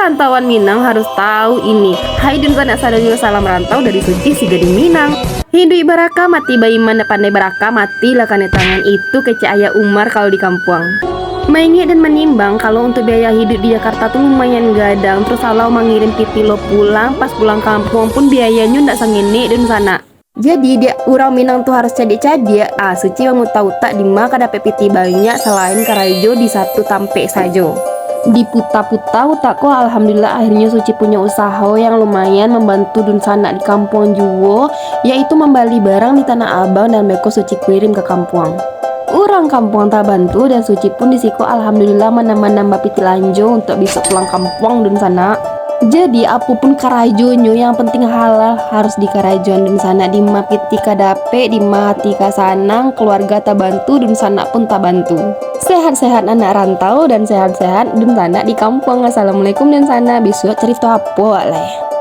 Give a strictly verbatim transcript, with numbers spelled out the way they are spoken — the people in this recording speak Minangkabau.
Rantauan Minang harus tahu ini. Hai dunsanak sadonyo, salam rantau dari Suci si gadih Minang. Hiduik barakah mati baiman, ndak pandai barakah matilah kanai tangan, itu kecek ayah Umar kalau di kampuang. Maingek dan manimbang, kalau untuk biaya hidup di Jakarta tu lumayan gadang, terus alau mangirim pitih lo pulang, pas pulang kampuang pun biayanyo ndak sangenek dunsanak. Jadi, dek urang Minang tu harus cadiak-cadiak, ah, Suci mamuta utak di ma ka dapek pitih banyak salain karajo di satu tampek sajo. Diputa-puta utak ko, alhamdulillah, akhirnyo Suci punyo usaho yang lumayan mambantu dunsanak di kampuang juo, yaitu mambali barang di Tanah Abang dan beko Suci kirim ka kampuang. Urang kampuang tabantu dan Suci pun di siko alhamdulillah manambah-nambah pitih lanjo untuak bisuak pulang kampuang dunsanak. Jadi, apo pun karajonyo, yang penting halal, harus dikarajoan dunsanak, di ma pitih ka dapek, di ma ati ka sanang, keluarga tabantu, dunsanak pun tabantu. Sehat-sehat anak rantau dan sehat-sehat dunsanak di kampuang. Assalamualaikum dunsanak, bisuak carito apo wak lai.